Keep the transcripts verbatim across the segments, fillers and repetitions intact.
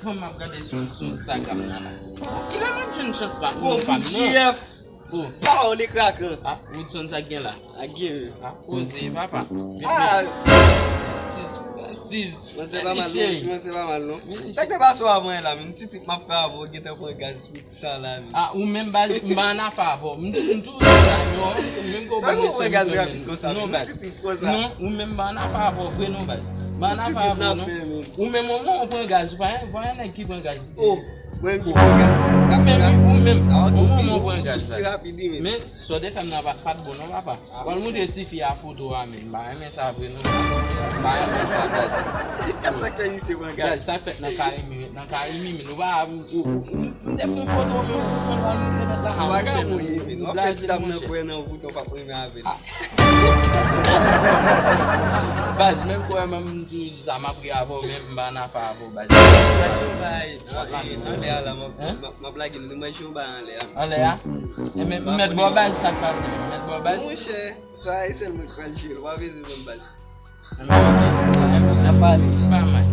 Fò m ap gade sou, sou Instagram nan la. Kilè m ap jwenn chans pa pou mwen pa m nan? G F. Oh. Pawòl e krakan. Ah, Woodson, sa k gen la? A gen. Ah, koze, papa. Ah. Tiz, tiz. Mwen se pa mal, non. Mwen se pa mal, non. Sa k te pase w avan la, menm ti trip m ap fè avè w, gentan pran gaz pou ti sa la, menm. Ah, ou menm baz, m pa ann afè avè w. M, m toujou di sa, non. Menm ke w ban m respè, m pran gaz rapid konsa, non, baz. Ti trip konsa. Non, ou menm m pa ann afè avè w vre, non, baz. M pa ann afè avè w, non. Ou menm, ou pran gaz, ou pa, pa yon nèg ki pran gaz. Oh, mwen ki pran gaz rapid la. Ou menm, ou menm. Ah, ok, ou pran gaz, baz. Men, sa w te fè m nan pa, pa t bon, non, papa. Pral montre tifi a foto a, men. M pa renmen sa vre, non. M pa renmen sa, baz. Gad sa k fè misye pran gaz. Gaz, sa fèt nan Karimi, nan Karimi, men. Ou pa, ou, ou, ou, m te fè yon foto, men, ou konn pral montre nèt la. Ou pa ka mouye, men. W ap fè ti dam nan kwè nan ou, poutan w p ap renmen avè l. Ah. Baz, menm kwè, menm tou, sa m ap ri avè w, men m pa nan afè avè w, baz. Anlè a la, m ap, m ap, m ap lage, m ap jwe yon bay anlè a. Anlè a? Ebyen, m mèt ba w baz, sa k pase, m mèt ba w baz. Monchè, sa e sèl mwen ki pral jwe l, w pa bezwen ban m baz. Ebyen, ok. Ebyen, n ap pale. Pa mal.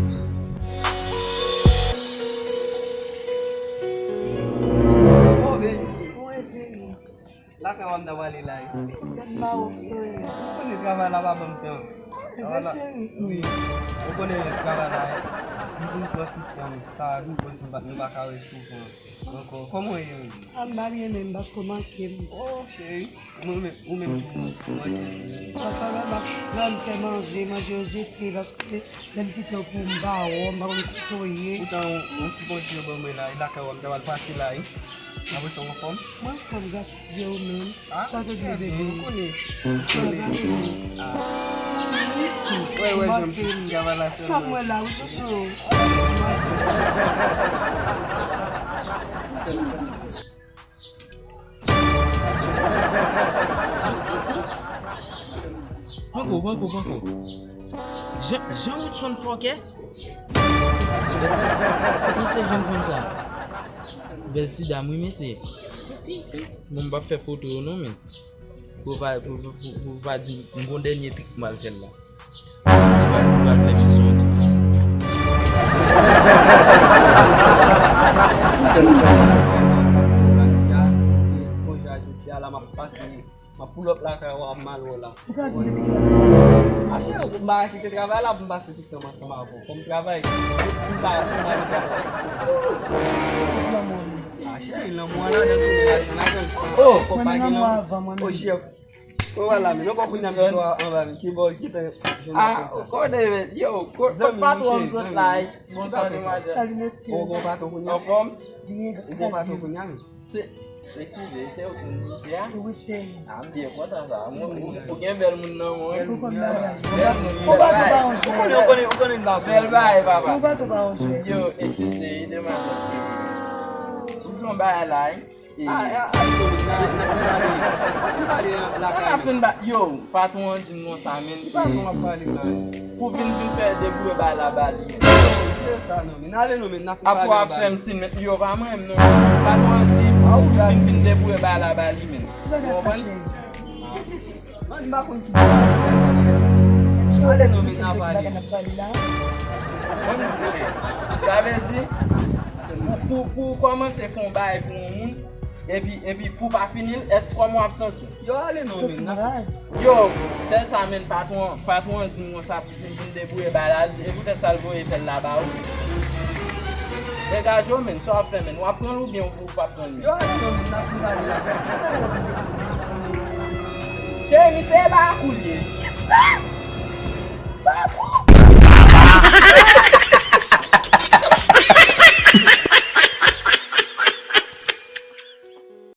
Oh, baby. Mwen, cheri. Lakay w a m ta prale la, wi. Gad mawon, wi. Ou konnen travay la pa ban m tan. E vre, cheri? Wi. Ou konnen travay la, wi. Li vin pran tout tan m. Sa a, nou pa, nou pa ka wè souvan ankò. Kòman w ye menm? A, m pa byen menm, paske w manke m. Oh, cheri. Ou menm, ou menm tou, ou manke m. Pafwa, lè m ap, lè m fè manje, manje yo jete, paske lè m kite w pou m pa wè w, m pa konn kote w ye. Poutan, yon ti pòt yo ban mwen la, e lakay w a m ta pral pase la, wi. Apre sa, w anfòm? Mwen anfòm, gras a Dye, ou menm? Ah, sa te dwe bebe. Ou konnen. Ou konnen. Ah. Wè, wè, jan m ti travay la sèlman. Sa mwen la, wi, chouchou. Pran kou, pran kou, pran kou. Jan, jan Woodson fòkè. Kote se jèn fanm sa? Bèl ti dam, wi, mesye. Bon, m p ap fè foto yo non, men. Pou pa, pou, pou, pou, pou pa di m gon dènye trik m al fè l la. Ou pral, ou pral fè misyon tou. Ti konjè a jodi a la, m ap pase, m ap pull up lakay ou, ap mal wè w la. Ou ka di m depi kilès ou pase? A cheri, m pa kite travay la pou m pase tout tan m ansanm avè w. Fò m travay. Si, si m pa, si m pa gen travay. Ou lanmou an. A cheri, lanmou an ladan tou, men lajan ladan. Oh! Fò pa gen lanmou. Oh, chèf. Ou wè la, men, non, kòk ou nan mitan anba, men, ki bò, ki tan jwenn la konsa. Ah, ou konnen, men, yo, patwon m sot la, wi. Bonswa, demwazèl. Salut, mesye. Ou gon patwon kounye a? Anfòm? Byen, gras a Dye. Ou gon patwon kounye a, men? Se, eskize, se ou ki misye a? Wi, cheri. Ah, m byen kontan sa. Mwen, ou, ou gen bèl moun nan, mwen. Ou konn bagay. Bèl moun. Ou pa tou pa yon jwè. Ou konnen, ou konnen, ou konnen m pa pran. Bèl bagay, papa. Ou pa tou pa yon jwè. Yo, eskize, demwazèl. Ou di yon bagay la, wi. Ah, ah, ah, n a, n a fin pale. N a fin pale lakay. Sa n a fin ba-, yo, patwon an di m konsa, men. Ki patwon w ap pale la? Pou vin, vin fè debouye bay la ba li, men. Se sa non, men. N ale non, men. N a fin pale anba. Apre w ap fè m siy, men. Yo, pa mwen menm non. Patwon an di, vin, vin debouye bay la ba li, men. Ou konprann? Man, m pa konn ki bagay sa. Ale non, men n a pale. Bon, m di, men, sa vle di, pou, pou, pou w kòmanse fè yon bagay pou yon moun, epi, epi pou w pa fini l, èske kòman w ap santi w? Yo, ale non, men n a. Yo, sèl sa, men, patwon, patwon an di m konsa pou vin, vin debouye bay la, e poutèt sa l voye fè l la ba ou. Degaje w, men, sa w ap fè, men, w ap pran l oubyen w p ap pran l, men? Yo, ale non, men, n ap fin pale lakay. Cheri, misye e ba kou l ye. Kisa? Ba kou?